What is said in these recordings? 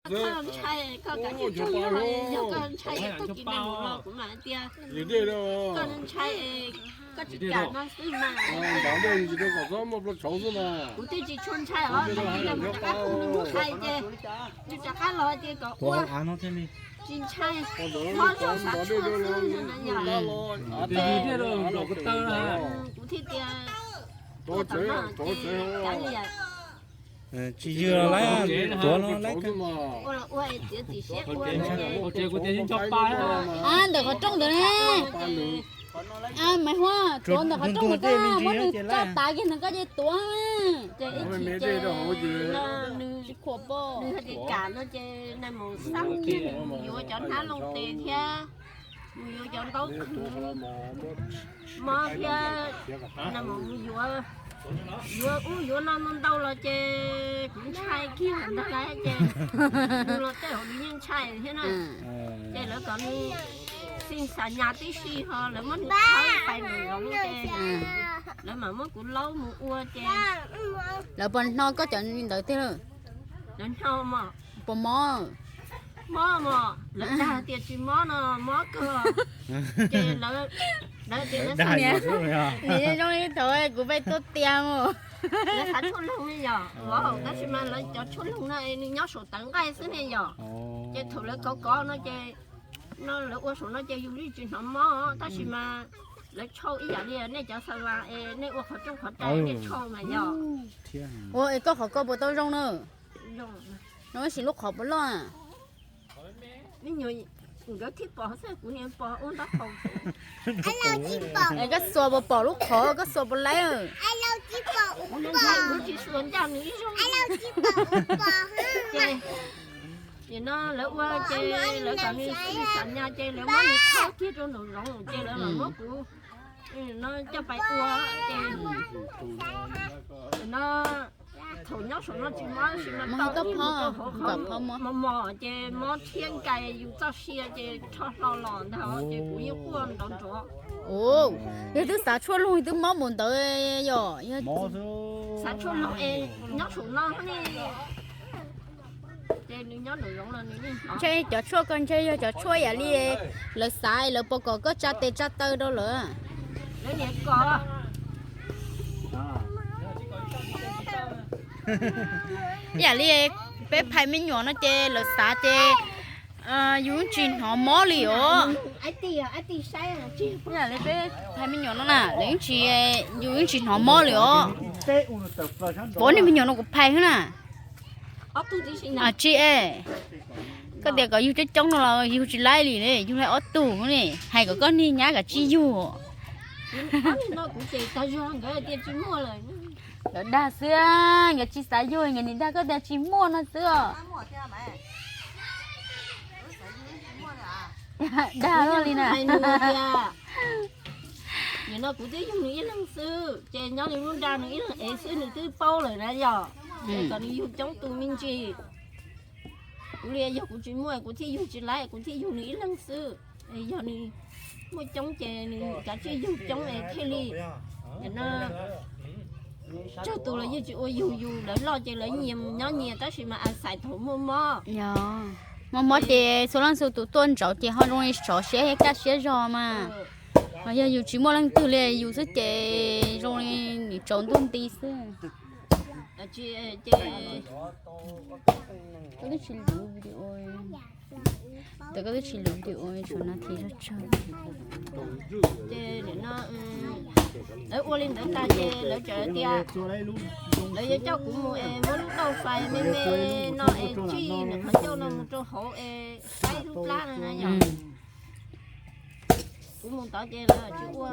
Koj ntshai, koj kav tsij tso, yog koj ntshai es koj tsis nag mus los kuv mam hais tias koj ntshai, koj tsis kam no xwb mas. Kuv twb tsis tshua ntshai os, tab sis nws muab rov qab hu nws muab hais ces nws rov qab los tias kom ua, tsis ntshai, hlob zog xav tshuaj xwb no yom. Kuv thiaj tias, kav liam. Tsis yog lawm, tuav no lawm. Ua los ua es txiav txim siab ua no ces. Ntawm qhov rooj ntawd ne. Maiv Huab, tuav ntawm qhov rooj ntawd, koj muab nws tso tav kiag ntawd koj ces tuav. Ces ib chim ces nws tsis khuam pom, nws hais tias kam no ces nag mus xab kiag nws mus yuav cov hnab looj tes thiab mus yuav cov ntaub khwv mob thiab, nag mus mus yuav, yuav ub yuav no ntau ntau los ces kuv ntshai kiag ntag lauj ces nws los tej zaum nws yeej ntshai thiab na. Ces lawv kom nws xij xa nyas tib si ho lawv muab nws thawb pais nraum zoov ces lawv mam muab kuv laub mus ua ces. Lawv puas hno koj cov li ntawd tiag lawm? Lawv hno mos. Puas mob? Mob mos, lawv dag tias tsis mob no mob kawg. Ces lawv, lawv tias lawv xav, niam zoo li thaum kuv peb tuaj tiag mus. Lawv xav tshuaj loog ne yom, tab sis mas lawv cov tshuaj loog no nws nyob saum tawv nqaij xwb ne yom. Ces thaum lawv kov kov no ces, no lawv ua saum no ces yus yeej tsis hnov mob, tab sis mas lawv tshau ib yam li nej cov xa las es nej ua qhov rooj qhov rais nej tshau mas yog. Ua es koj qhov ko puas tau zoo na? No tab sis lub qhov puas loj? Me nyuam nkawd thiaj pom xwb, kuv niam pom ua ntaub hau. Es koj xuas puas pom lub qhov, koj xuas puas laib? Kuv tsis xuas ncaj nws ib zaug. Ces no lawv ua ces lawv kom nws xij xa nyas ces lawv muab nws thawb kiag rau nraum zoov ces lawv mam muab kuv no coj pais ua ces no thaum nyob saum no tsis mob tab sis mas tau ib mus rau hauv qhov mos mos ces mob thiab nkaus yus txoj sia ces rho hlo los ntag ces kuv yeej quaj nrov nrov. Yog twb xav tshuaj loog twb mob mus ntawd yom. Xav tshuaj loog es nyob saum no ne. Ntshe cov tshuaj ko ntshe yog cov tshuaj yam li lawv xav lawv puas kom koj tsa tes tsa taw rau lawv. Yam li peb phais me nyuam no ces lawv xav ces yus tsis hnov mob li os. Yam li peb phais me nyuam no na, lawv yeej tsis, yus yeej tsis hnov mob li os. Pom nej me nyuam no kuv phais xwb na. Tsis es, koj tias kom yug coob coob no los yug tsis laib li ne, yug laib ob tug ne, hais kom koj niag nyab kav tsij yug. Nkawd dag xwb, nkawd tsis xav yug, nkawd nim dag koj tias tsis muaj no xwb os. Dag luaj li na. Nim no kuv twb yug nws ib leeg xwb, ces nyob li lub nra nws ib leeg ev xwb nws twb paub lawm na yom. Es kom nws yug coob tus me ntsis. Kuv li yog kuv tsis muaj kuv thiaj yug tsis laib, kuv thiaj yug nws ib leeg xwb. Yog nws muaj coob ces nws kav tsij yug coob es thiaj li. No tsawg tus los yeej tsis ua yug, yus lawv loj ces lawv nyias mus nyob nyias tab sis mas a xais thaum muaj mob. Muaj mob ces txhua leej txhua tus tuaj ntsauv ces ho zoo li tsov siab thiab kaj siab zog mas. Ho yog yus tsis muaj leej twg li yus xwb ces zoo li nim tsaus ntuj nti xwb. Koj twb tsis lwv video, koj twb tsis lwv video tshuav nas this zog tsawg. Ces nim no lawv ua li ntawd tas ces lawv txawm tias lawv yuav coj kuv mus es muab lub dauj fais me me no es tsij nws qhov ncauj no mus rau hauv es saib lub plab no na yom. Kuv mus tod ces lawv tsis ua.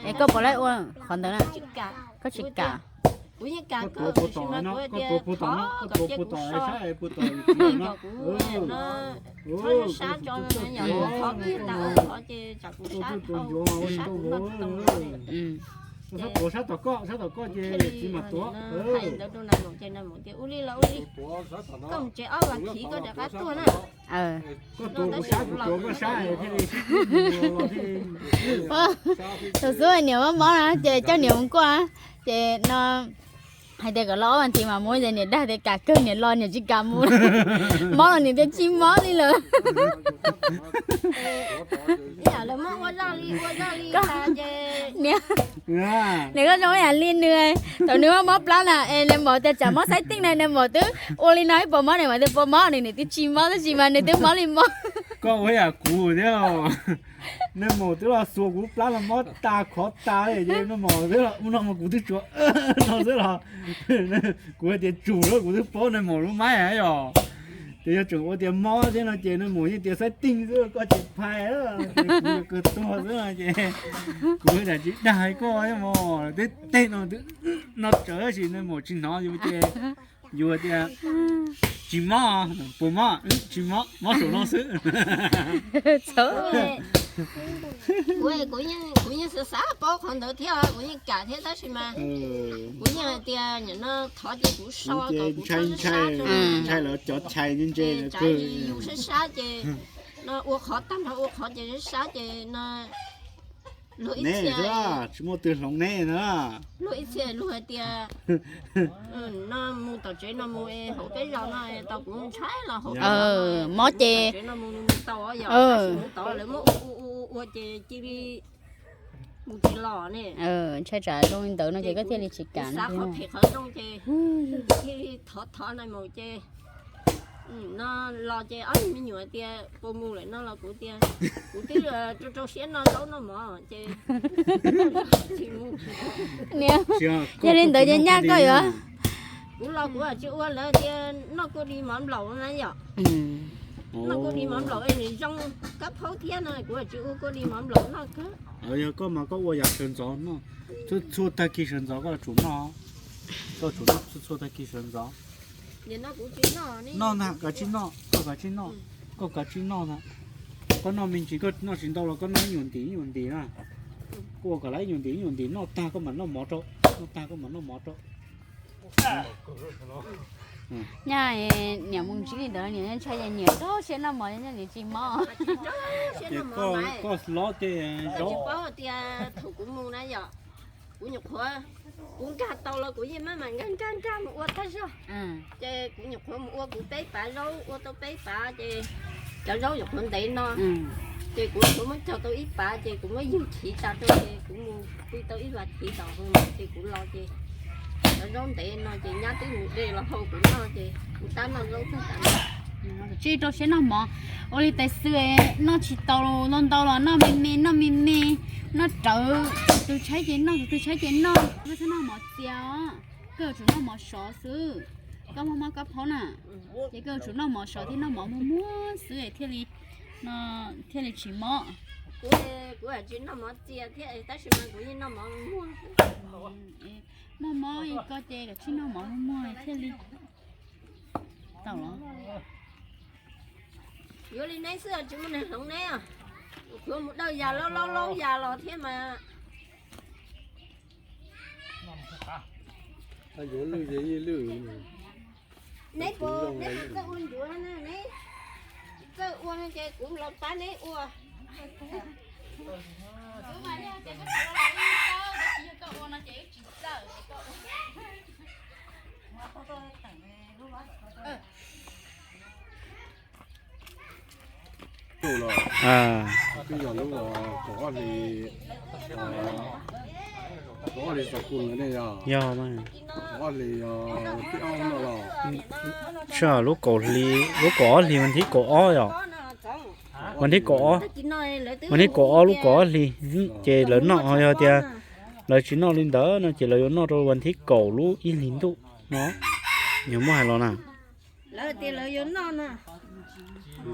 Es koj puas laib ua qhov ntawd na? Koj tsis kam? Kuv yeej kam kawg tab sis mas kuv tias thov kom cia kuv so, kom kuv no txhob sab tso, yog kuv thov kiag tas ua qhov ces tsam kuv sab dhau, sab kuv no tau. Sab tom koj, sab tom koj ces txiv mas tuav. Hais ntawd rau Nais Maum ces Nais Maum tias ua li los ua li, koj mus tsev ob vas thiv koj rov qab tuaj na. Koj tuav kuv sab, kuv tuav koj sab thiaj li sib hlub. Thaum xub niam mob mob na ces coj niam mus kuaj ces no Hais tias kom los ob vas thiv mas mus, ces niam dag tias kam kawg, niam los niam tsis kam mus. Mob los niam tias tsis mob li lawm. Niam, koj zoo yam li nws, thaum nws mob mob plab na es nais maum tias tsam mob xaib teej na, nais maum twb ua li no ib puas mob, nais maum tias puas mob, nws niam tias tsis mob, tab sis mas nws twb mob li mob. Koj ua yam kuv thiab. Nais maum twb los xuas kuv plab los mob tas khov tas li, ces nais maum twb los ua no mas kuv twb tsuas no xwb los. Kuv hais tias tsum lawm, kuv twb paub nais maum lub maib yom. Ces yog tseem ua tias mob thiab no ces nais maum yeej tias xaib teej xwb, koj tsis phais, ces kuv kawg tuag xwb no ces kuv tsis dag koj mog, twb tej no twb no tsawv tab sis nais maum tsis hnov yus ces yus tias tsis mob, puas mob, tsis mob, mob saum no xwb. Kuv yeej xav xav paub qhov ntawd thiab, kuv yeej kam thiab tab sis mas kuv yeej hais tias nim no thov ces kuv so kom kuv ntshai, ntshai lawv cov chais ntse ntse, tsam yus sab sab ces no ua qhov tag nrho, ua qhov ces sab sab ces no luag ib txhia, tsis muaj twg hloov neb na. Luag ib txhia luag hais tias no mus tom tsev no mus hauv peb zos no tau kuv ntshai los hauv. Mob ces tsev no mus mus tau yom, mus tau lawv muab ua ua ua ua ces cia li mus tsis los ne. Ntshai tsam zoo li ntawd no ces koj thiaj li tsis kam. Xav qhov phem qhov zoo ces thiaj li thov thov nais maum ces no los ces ob niag me nyuam tias puas mus lawm no los kuv tias kuv twb rau rau siab noj zaub noj mov ces tsis mus. Yog li ntawd ces nyaj koj yuav. Kuv los kuv tsis ua lawv tias noj kua dis mov nplaum na yom. Noj kua dis mov nplaum es nws zoo kab phaub thiab no, kuv tsis ua kua dis mov nplaum noj kawg. Yog koj mas koj ua yam sawv ntxov noj, txhua tag kis sawv ntxov koj tsum noj, koj tsum noj txhua tag kis sawv ntxov. Noj na, kav tsij noj, koj kav tsij noj, koj kav tsij noj na. Koj noj me ntsis, koj noj tsis ntau los koj noj ib nyuag ntim ib nyuag ntim na. Koj ua kom lawv ib nyuag ntim ib nyuag ntim, noj tag koj mam noj mov rau, noj tag koj mam noj mov rau. Nyaj niam mus ntsib li ntawd niam ntshai ces niam rau siab noj mov, niam tsis mob. Ces koj hlob tej zaub. Thaum kuv mus na yom, kuv nyuam qhuav, kuv nkag tau los kuv yeej maj mam nkag nkag nkag mus ua tag zog. Ces kuv nyuam qhuav mus ua kuv peb pav zaub, ua tau peb pav ces cov zaub nyuam qhuav ntev no, ces kuv nyuam qhuav muab cog tau ib pav ces kuv muab yug chiv tas rau ces kuv mus pw tau ib vas thiv tom hauv ces kuv los ces cov zaub ntev no ces nyab twb mus de los hau kuv noj ces kuv tab noj zaub tag tas. Tsis rau siab noj mov, ua li tais xwm noj tsis tau ntau ntau los noj me me noj me me, noj rawv, tus twg tshaib ces noj, tus twg tshaib ces noj, koj txhob noj mov txias os. Koj yuav tsum noj mov sov xwb. Koj mob mob kab phaub na, ces koj yuav tsum noj mov sov thiab noj mov muag muag xwb thiaj li, thiaj li tsis mob. Kuv tsis noj mov txias thiab tab sis mas kuv yeej noj mov muag. Mob mob ko ces kav tsij noj mov muag muag thiaj li tau los. Yuav li neb xwb tsis muaj neeg hloov neb. Kuv mus dawj yas laub laub laub yas los thiab mas. Neb puas, neb puas txawj ua ncuav na, neb tsis txawj ua no ces kuv los pab neb ua. Twb yog lub kaum ob hlis, kaum ob hlis xov kus no ne yog. Yog mas. Kaum ob hlis, tsis, lub kaum hli, lub kaum ob hlis vas thib kaum ob yom. Vas thib kaum ob, vas thib kaum ob lub kaum ob hlis, ces lawv noj, ho yog tias lawv tsis noj li ntawd no ces lawv yuav noj rau vas thib kaum lub ib hlis ntuj no. Yog muab hais los na. Ua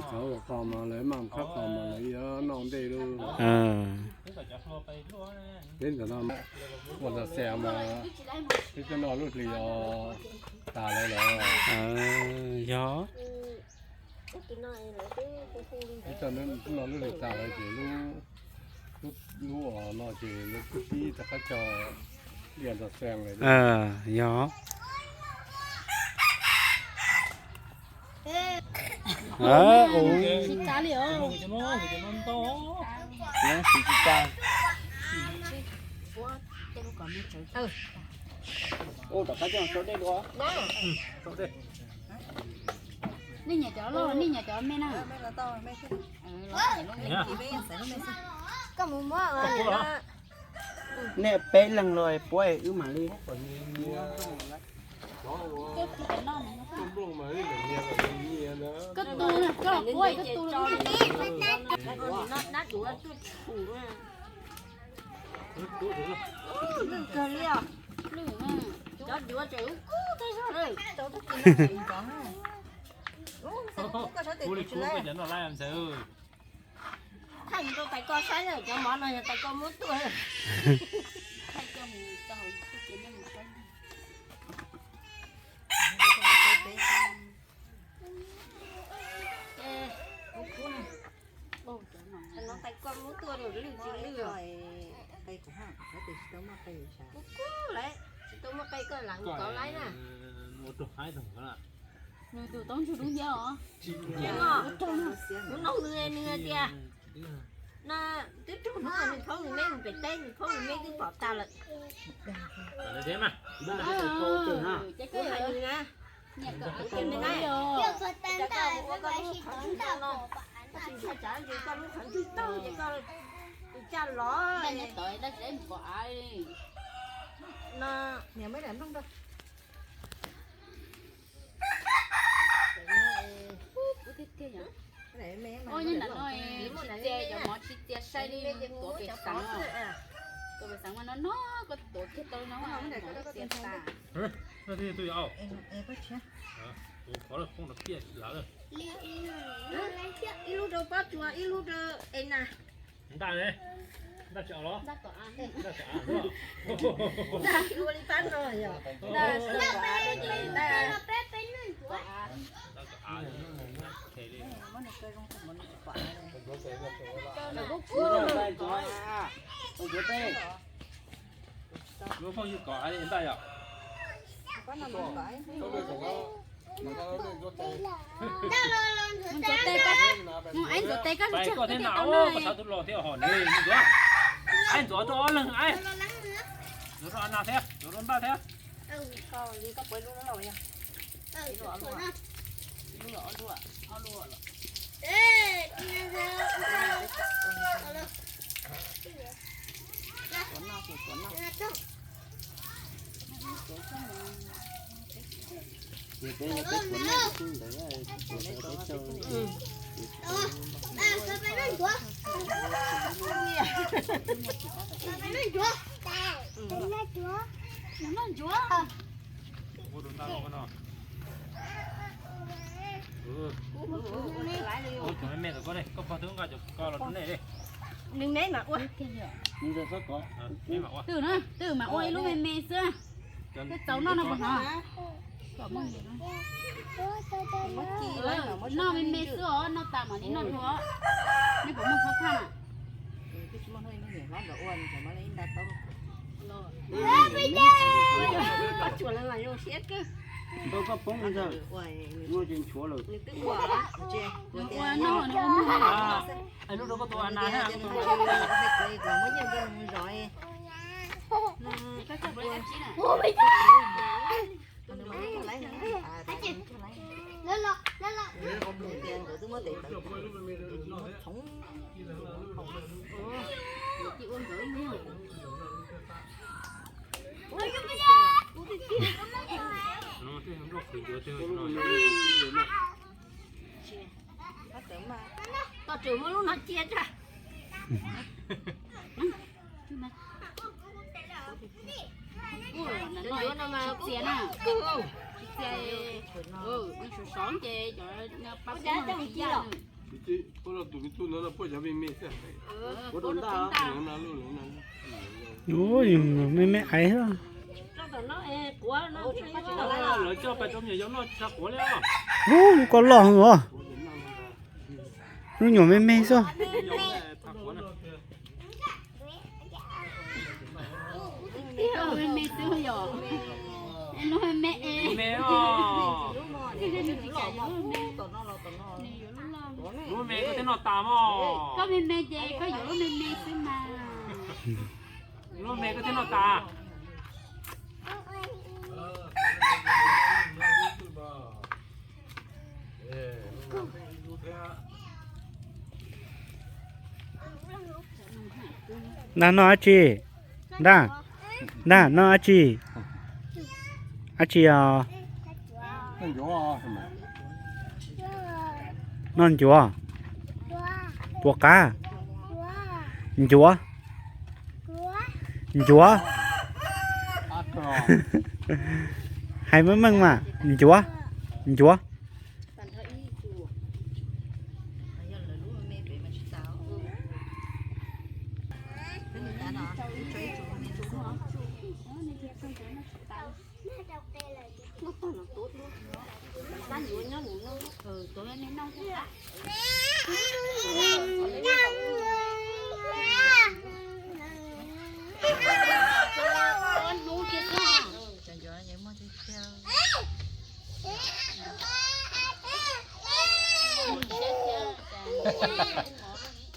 ntawd xav mas peb cov noj lub hlis os, tas lawm los. Yog. Peb cov noj lub hlis tas lawm ces lub, lub uas no ces lawv twb pib rov qab cog liaj nrog xees lawm. Yog. Tsis tas li os. Tsis tas. Ua rov qab coj sau dej dua. Nej nyiam cov loj, nej nyiam cov me na. Koj mus muab. Nej peb leeg los puab wb mam li. Koj tu, koj los puab koj tu. Lwj kawg li os. Cov duav tseem kub tag zog lawm. Thaij mus rau tais ko saib na, cov mov no yog tais ko muab tuaj. Tais ko muab tuaj lwj tsis lwj. Kub kub lawm, tsis tau muaj qe koj lam kov laib na. Nws tus toob ntsuj dub nciab os. Lub no nws tias, no twb raug hnub nws phob nws me mus pem teb, nws phob nws me twb pom tas lawm. Ces koj hais nws na. Koj tsis ntshai tsam koj lub qhov ntswg tawg ces koj caj los no. Ua nyob ntawm no tsis txia cov mov, tsis txia saib li, tuav pem xeev, tuav pem xeev mas no no, koj tuav kiag tau li no mas txia tas. Tus qhov lawm poob rau piaj lav lawm. Ib lub rau Pob Tsuas, ib lub rau Enas. Ntaj ne, ntaj tsis los? Ntaj tsis ua li pab no yog. Lub phooj ywg kom hais li ntaj yom. Ntxuav tes, mus aib ntxuav tes koj. Pais koj thiab na, koj sawv tus los thiab hom ne ntxuav. Aib ntxuav rau ob leeg aib. Ntxuav rau Anas thiab, ntxuav rau ntaj thiab. Tus me me tom koj ne, koj pog twb nqa cov ko los rau nej li. Nws me mas ua. Twb na, twb mas ua ib lub me me xwb. Tej txaus noj no puas hnov? Noj me me xwb os, noj tas mam li noj dua. Nej puas muaj tshuaj thaj? Koj tsuas lawv mas zoo siab kawg. Ntaub koj poob ntag, muaj ces nchuav lawm. Nws twb ua, nws ua noj, nws ua noj. Lub rau koj tus Anas na. Koj tseem muab lub no cia tso. Tsis txia na. Tsis txia, nws sov sov ces cov pab kub no tsis yaj nws. Ua rau tus me tub no puaj cov me me xwb. Ua rau ntaj. Me me aiv. Lawv coj pais rau me nyuam yaus noj tsis tshua quav li os. Ub, lub ko loj os. Lub nyuam me me xwb. Me me xwb yom. Lub me me es. Me os. Lub me koj thiaj noj tas mog. Koj me me ces koj yuav lub me me xwb mas. Lub me koj thiaj noj tas. Nag noj dab tsi? Nag, nag noj dab tsi? Dab tsi os? Noj ncuav. Puas qab? Ncuav. Ncuav. Hais meej meej mas, ncuav. Ncuav.